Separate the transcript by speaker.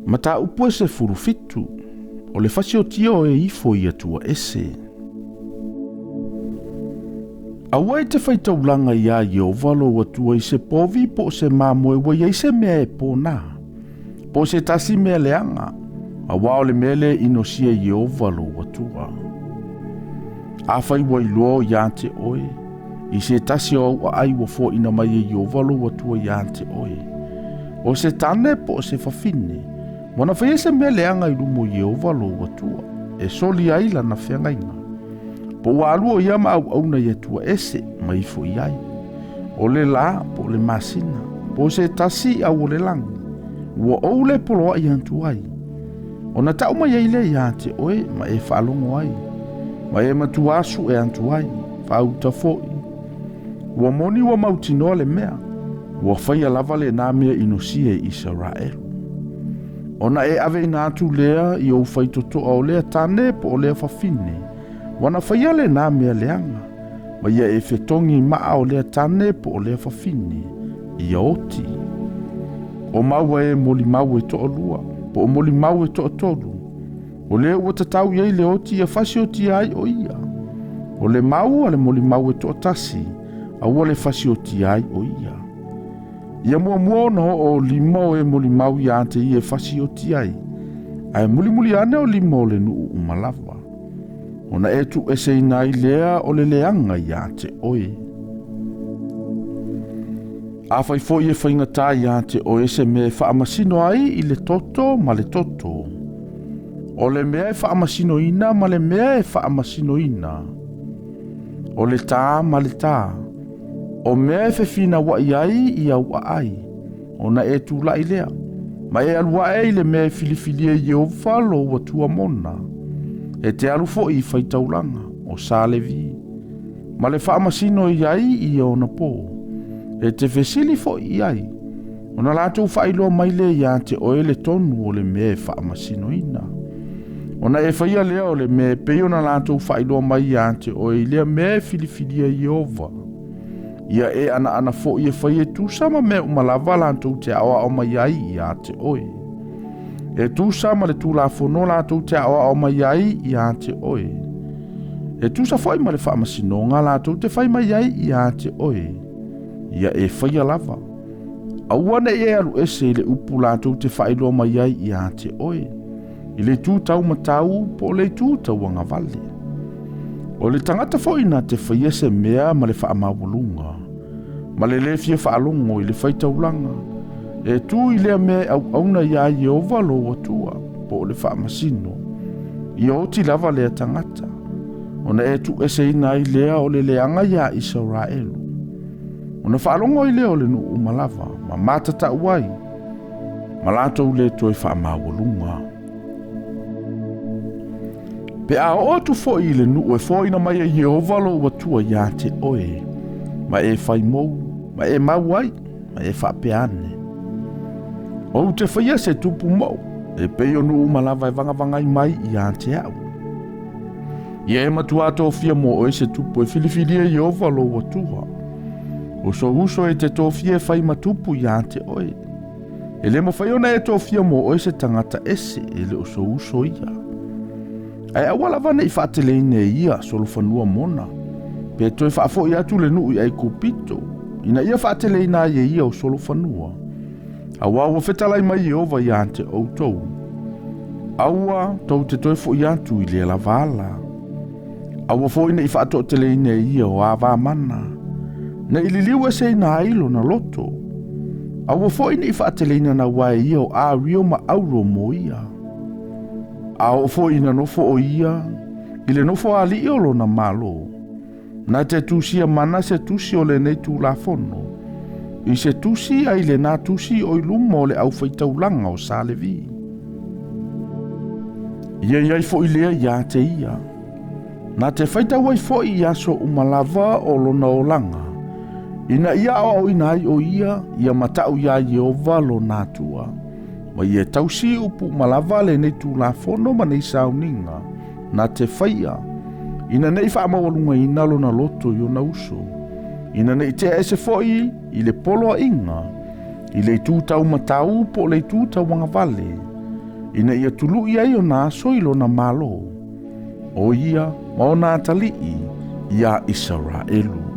Speaker 1: Mataupu e 17, o le fasiotia o e ifo i atua ese. Aua e te faitaulaga iā Ieova lou Atua i se povi po o se mamoe ua i ai se mea e pona, po o se tasi mea leaga, auā o le mea lea e inosia e Ieova lou Atua. Afai ua iloa o iā te oe, i se tasi o au aai ua foaina mai e Ieova lou Atua iā te oe, o se tane po o se fafine, ua na faia se mea leaga i luma o Ieova lou Atua, e soli ai lana feagaiga. Po ua alu o ia ma auauna i Atua ese ma ifo i ai, o le lā po o le masina, po o se tasi au o le lagi, ua ou le poloaʻi atu ai. Ona tau mai ai lea iā te oe ma e faalogo ai, ma e matuā suʻe atu ai, faauta foi. Ua moni ua mautinoa le mea, ua faia lava lenā mea inosia i Isaraelu. Ona e aveina atu lea i ou faitotoa o lea tane po o lea fafine, ua na faia lenā mea leaga, ma ia e fetogi maa o lea tane po o lea fafine, ia oti. O maua e molimau e toalua, po o molimau e toatolu, o lea ua tatau i ai le oti ia fasiotia ai o ia. O le mau a le molimau e toatasi, aua le fasiotia ai o ia. Ia muamua ona oo o lima o e molimau iā te ia e fasioti ai, ae mulimuli ane o lima o le nuu uma lava. Ona e tuueseina ai lea o le leaga iā te oe. Afai foi e faigata iā te oe se mea e faamasino ai i le toto ma le toto, o le mea e faamasinoina ma le mea e faamasinoina, o le tā ma le tā, o mea e fefinauai ai i au aai, ona e tulai lea, ma e alu ae i le mea e filifilia e Ieova lou Atua mona, e te alu foi i faitaulaga o Sa Levi, ma le faamasino i ai i ia ona pō, e te fesili foi i ai, ona latou faailoa mai lea iā te oe le tonu o le mea e faamasinoina. Ona e faia lea o le mea e pei ona latou faailoa mai iā te oe i lea mea e filifilia e Ieova. Ia e anaana foi e fai e tusa ma mea uma lava latou te aoao mai ai iā te oe. E tusa ma le Tulafono latou te aoao mai ai iā te oe. E tusa foi ma le faamasinoga latou te fai mai ai iā te oe. Ia e faia lava. Aua ne i e alu ese i le upu latou te faailoa mai ai iā te oe, i le itu taumatau po o le itu tauagavale. O le tagata foi na te faia se mea ma le faamaualuga, ma le lē fia faalogo i le faitaulaga, e tu i lea mea e auauna iā Ieova lou Atua, po o le faamasino, ia oti lava lea tagata, ona e tuueseina ai lea o le leaga iā Isaraelu. Ona faalogo ai lea o le nuu uma lava, ma matatau ai, ma latou le toe faamaualuga. Pe a oo atu foi i le nuu e foaina mai e Ieova lou Atua iā te oe, ma e fai mou, ma e mau ai, ma e faapea ane, Ou te faia se tupu mou, e pei o nuu uma lava e vagavagai mai iā te au. Ia e matuā tofia mo oe se tupu e filifilia e Ieova lou Atua. O sou uso e te tofia e fai ma tupu iā te oe. E le mafai ona e tofia mo oe se tagata ese e le o sou uso ia. Ae aua lava ne i faateleina e ia solofanua mona, pe toe faafoi atu le nuu i Aikupito, ina ia faateleina ai e ia o solofanua. Auā ua fetalai mai Ieova iā te outou, Aua tou te toe foi atu i lea lava ala. Aua foi ne i faatoateleina e ia o ava mana, ne i liliu eseina ai lona loto. Aua foi ne i faateleina naua e ia o ario ma auro mo ia. A oo foi ina nofo o ia i le nofo alii o lona Malo, na te tusia mana se tusi o lenei Tulafono, i se tusi a i lenā tusi o i luma o le aufaitaulaga o Sa Levi. Ia i ai foi lea iā te ia. Na te faitau ai foi i aso uma lava o lona olaga, ina ia aoaoina ai o ia, ia mataʻu iā Ieova lona Atua, ma ia tausi upu uma lava lenei Tulafono ma nei sauniga, na te faia, ina ne i faamaualugaina lona loto i ona uso, ina ne i tea ese foi i le poloaiga, i le itu taumatau po o le itu tauagavale. ina ia tuluʻi ai ona aso i lona Malo, ʻo ia ma ona atalii iā ʻIsaraʻelu.